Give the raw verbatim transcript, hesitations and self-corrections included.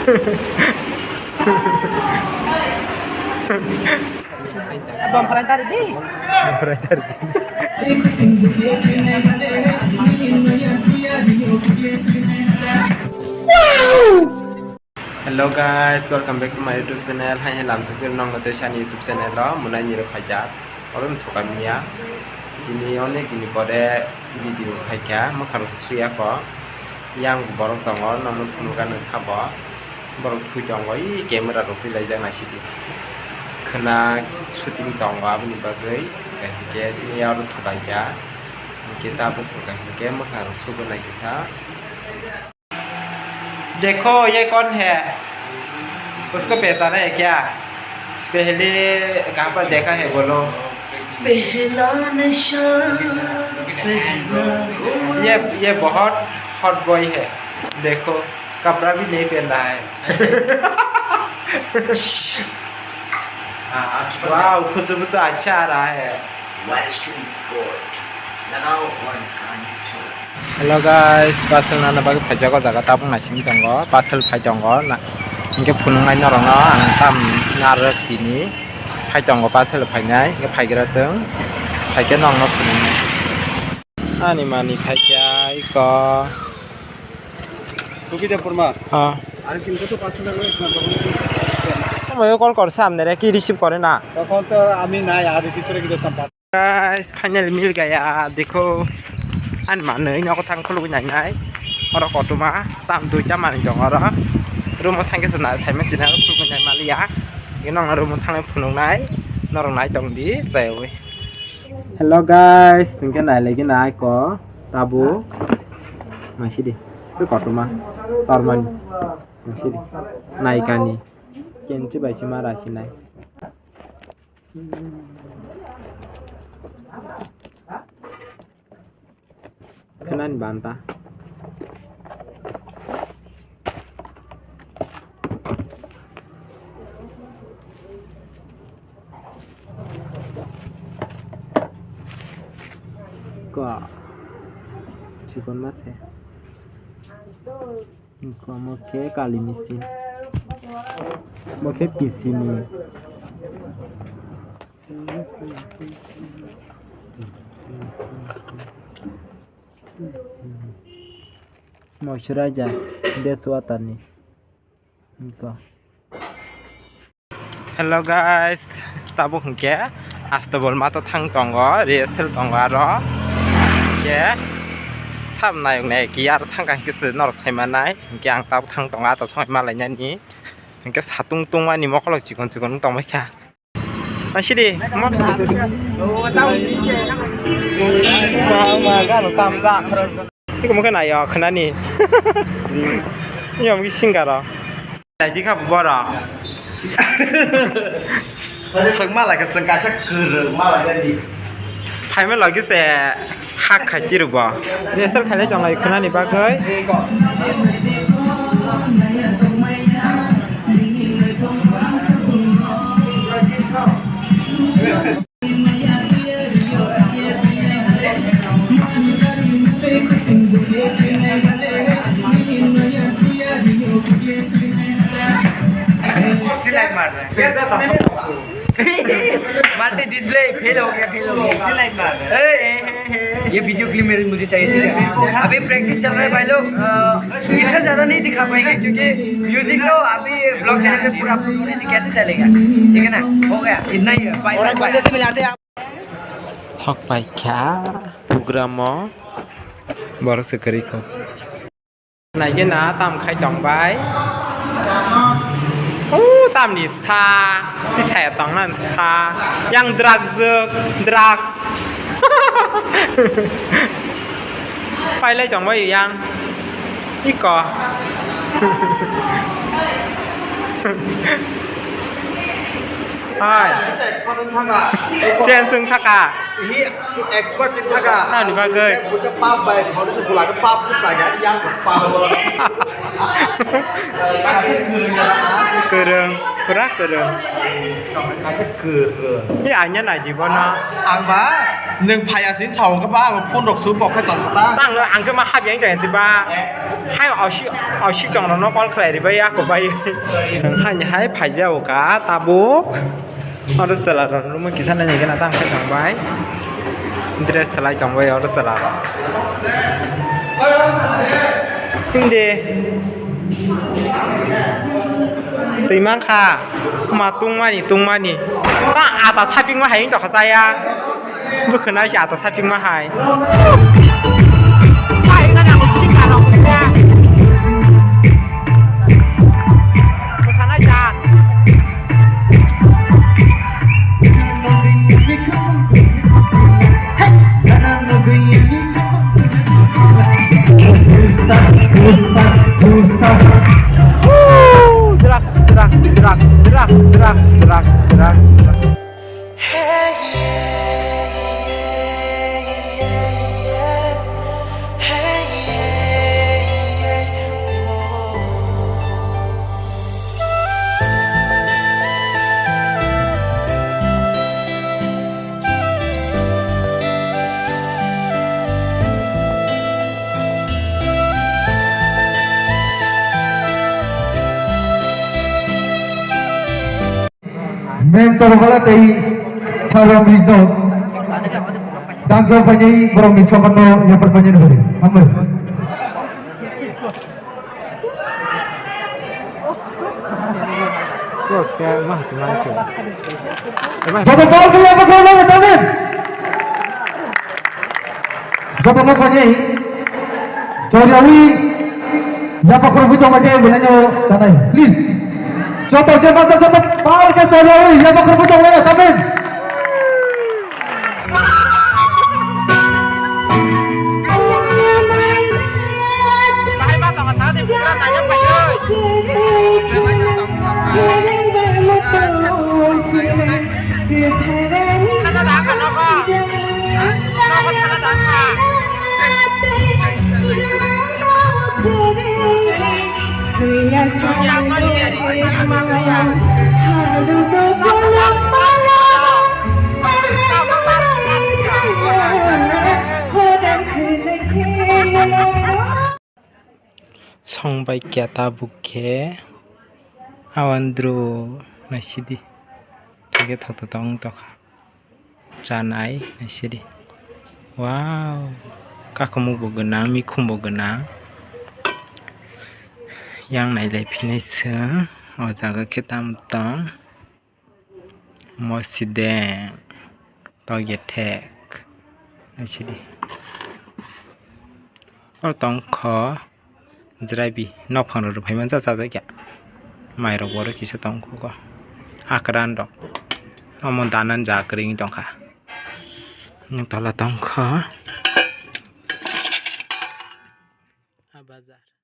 Bom parai tari di. Hello guys, welcome back to my YouTube channel. Hai hai lamsok pir nong tei sani YouTube channel o munai ni rok phaijak. Oro ni thoka miya. Tini onek dini pore video phaikha, mwkhang rok se suya kho. Yang borok tongo, nongno phunukha nw sabo. Borok thwi tongo, i camera rok twi laijak naisidi. Khwna shooting tongo aboni bagwi, hinkhe tini oro thoka ya. Hinkhe tabuk hinkhe mwkhang rok subo nai kisa. देखो, ये कौन है? उसको पहचाना है क्या? पहले कहाँ पर देखा है, बोलो। पहला नशा, पहला ये, ये बहुत हॉट बॉय है। देखो, कपड़ा भी नहीं पहन रहा है। हाँ, आज वाह, खुशबू तो अच्छा आ रहा है। Voice to record. लगाओ और गाने छोड़ो. Hello guys, parcel nana bagwi phaijak o jaga tabuk naising tongo, parcel phai tongo na, hinkhe phunuknai norokno ang tam narwk tini phai tongo parcel phainai, hinkhe phaigra tong, phaikhe norokno phunuknai. Ani mani phaikha iko. Tuki de purma. Ah. Are kintu to parcel nana bagwi. Omo call korsa amne re ki receive kore na? তখন তো আমি নাই, আর রিসিভ করে কি করতাম? Guys, finally mil gaya, dekho. Ani manwi nogo thang khulugwi nai nai. Oro kotorma, tam duita manwi tongo oro. Room o thangkhe se na, saimang china khulugwi nai maliya. Ino ang room o thangwi phunuknai. Norok nai tong di, chaywi. Hello guys, hinkhe nai lagi nai ko, tabu. Masidi, se kotorma, tormani. Masidi, nai kani. Kenchi bai se ma rasi nai. Khwnani banta. Ko. Chikon ma se. Omo khe kali misin. Omo khe P C ni. Moisturizer, dishwater ni. Iko. Hello guys, tabuk hinkhe Astobol mato thang tongo, rehearsal tongo aro. Hinkhe sab nayok nayok ya aro thangkha hinkhe se norok saimanai. Hinkhe ang tabuk thang tongo, ato songwi malainani. Hinkhe satung tungmani mokolok chikon chikon wng tongbaikha. Asidi, mo. Iko mokhe nayo khwnani. Yom ki singaro. Naidi kha boro. Sengma lai kha sengkaisa kwrwng ma lai di. Phaima logi se hak khai tiro bo. Rehearsal khailai tonglai khwnani bagwi. Silai mar. Multi display fail हो गया, फेल हो गया। ए, ये video clip मेरे, मुझे चाहिए, ठीक है? अभी प्रैक्टिस चल रहा है भाई लोग। अ, इतना ज्यादा नहीं दिखा पाएंगे क्योंकि म्यूजिक तो अभी ब्लॉग चैनल पे पूरा अपलोड होने से कैसे चलेगा, ठीक है ना? हो गया, इतना ही है। Bye, bye, bye. Sok paikha program o borok se kwrwi kho. Naikhe na tam khai tong bai. O tamni sa, tisaya tongna sa, yang drugs, drugs. Pailai tong bai yang. Iko. Hai. Chen sung thaka. Expert sing thaka. Tamni bagwi. Buka pap bai, bhorse bula ke pap tu kaya yang pap. Kwrwng, pura kwrwng. Kaisa kwrwng. Ni anya nai jibono. Ang ba. Nwng phaiya sini sao khe ba, ang phone rok su kok khe tong kha ta. Tang ang khe ma hap yang jaya tiba. Hai osi, osi chong rok no call khlai ri bai ako bai. Seng hai hai phai ja o ka tabuk. Oro chwla rok room kisa nai nai gana tang khe tong bai. Dress salai tong bai oro chwla rok. Ting de. Twi mankha. Ma tungmani, tungmani. Ta ata shopping ma hai wng tokha chaya. Bwkhwnai se ata shopping ma hai. Drugs, drugs, drugs. Mem tobokala tei sir rok ni no. Tangsa painai borok ni sokan no yapar painai no bari. Hambai. Joto bal kaya ko kaya ko tamen. Joto no painai. Choriawi yapakhor bui tongma khe belai no chanai. Please. Joto je masa joto pal khe choriawi yapakhor bui tongma tamen. Song bai kya tabuk khe awan dru naisidi. Thokto tong tokha. Chanai naisidi. Wow, kakumuk bo gwnang, mikhum bo gwnang. Yang nailai phinai chwng o jaga khe tam tong. Mosideng tokya thek naisidi. O tongkho jrabi nokphang rok phaima cha chajakya. Mairok borok kisa tongkhugo. Akran rok omo danan ja kwrwi tongkha. Tola tongkho. A bazar.